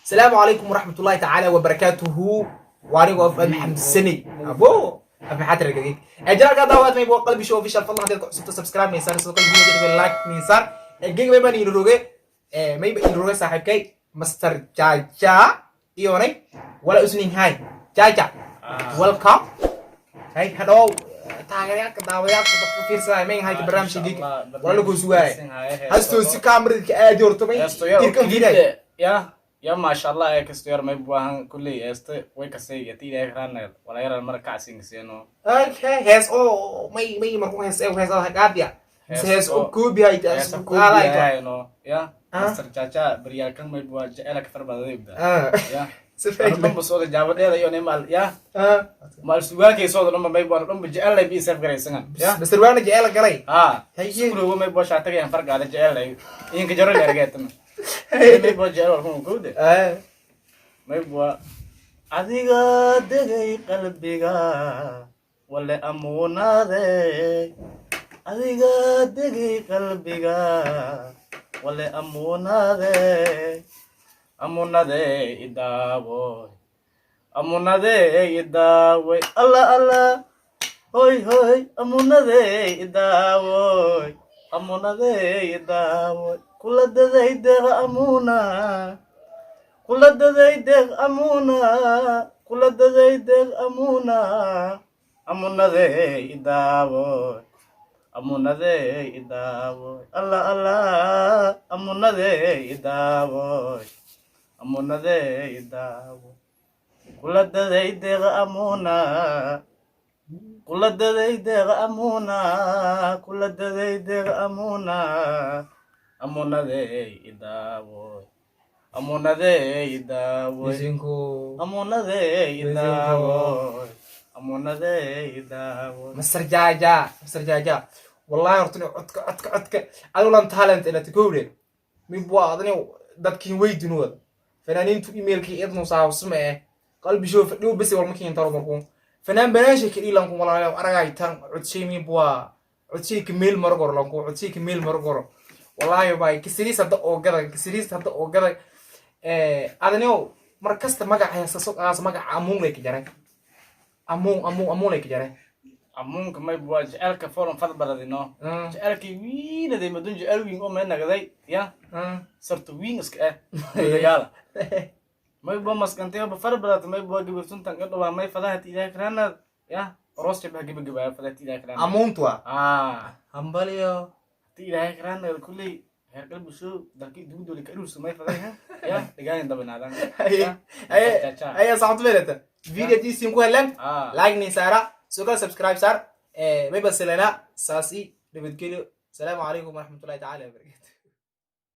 Asalaamu calaykum waraxmatullahi tacaala wabarakaatuhu. Waa anigoo Fuaad Maxamed Saney abo af maxaa tira gagig channelka daawaad maybo Qalbi Show Official. Fadlan hadii ku cusubto, subscribe ninsaan, sidoo kale video like ninsaan. Gig mayba niin roge, mayba in roge saaxiibkay Master Jaja iyonay wala usnin hay. Jaja, welcome. Hay, hadhow taageerayaalka, daawadayaalka, dadka fiirsanaya may hayta barnaamijka gig wala lagu sugaaya hastoosi kaamirka aadi horto may irkan fiiray. Ya, maasha Allah, ee kasto yar may buahan kulley eeste way kasay yati ilaahay raana wala yaran mar kacsin kaseno. Okay, hees oo may markuu hees ee hees ah qaadiya mise hees oo koobi hay? Heesa koobi no ya. Master Jaja baryaalkan may bua jecela ka farbadayda ya. Si fiican. Dhanba sooda jaabadeeda iyo nimal ya maal sugaalkay sooda dhanba may buan dhanba jecel ay bi self garaysangan ya. Mr. Waana jecel galay. Ah. Haye. Sukurogo may bua shaatagayan fargaada jecel ay inka jaro leergeetana may bua jecel walkun kowde. May bua adiga degay qalbiga wale amuunaade, adiga degay qalbiga wale amuunaade, amuunade idaawoy, amuunade idaawoy, alla alla hoy hoy, amuunade idaawoy, amuunade idaawoy, kula daday deeqa amuuna, kula daday deeq amuuna, kula daday deeq amuuna, amuunade idaawoy, amuunade idaawoy, alla alla, amuunade idaawoy, amuunade idaawoy, kula daday deeq amuuna, kula daday deeq amuuna, kula daday deeq amuuna, amuunade idaawoy, amuunade idaawoy. Isinku. Amuunade idaawoy, amuunade idaawoy. Master Jaja, Master Jaja, wallahi horta nin codka adigu lan talent ila tikowde mid waa adani dadkiin weydin wad fanaaniintu emailkii idnu saabsama eh Qalbi Show fadhiyo bisi wal makiin taro markuu fanaan banaasha ka dhiilan ku walaalayo aragay tan codshay mid waa codshay ka meel margor lanku codshay ka meel margor. Wallahi bay kisiriis hadda oo gada, kisiriis hadda oo gada adani mar kasta magaca heesa aas magaca amuun lay ka jaray, amuun, amuun, amuun lay ka jaray. Amuunka may waa jecelka folon fad baladino. Jecelkii wiinaday madun jecel wiin oo may nagaday ya. Sarto wiin iska eh yaala may bo maskantay ba far badata may bo gibirtuntan gadhawa may fadahat ilaahay karaanad ya aroos jabha gibagibaya fadahat ilaahay karaanad. Amuuntu waa ah. Hambalyo. Ti ilaahay karaanad kulley heer Qalbi Show dalkii dugudoli ka dhulso may faday ha ya dhigaanin dabanaadan. Aye, saxabtu meelata video diisiin ku heleen. Like ni saara, sidoo kale subscribe saar. May baselena saasi nabadgelyo. Asalaamu calaykum waraxmatullahi tacaala wabarakatu.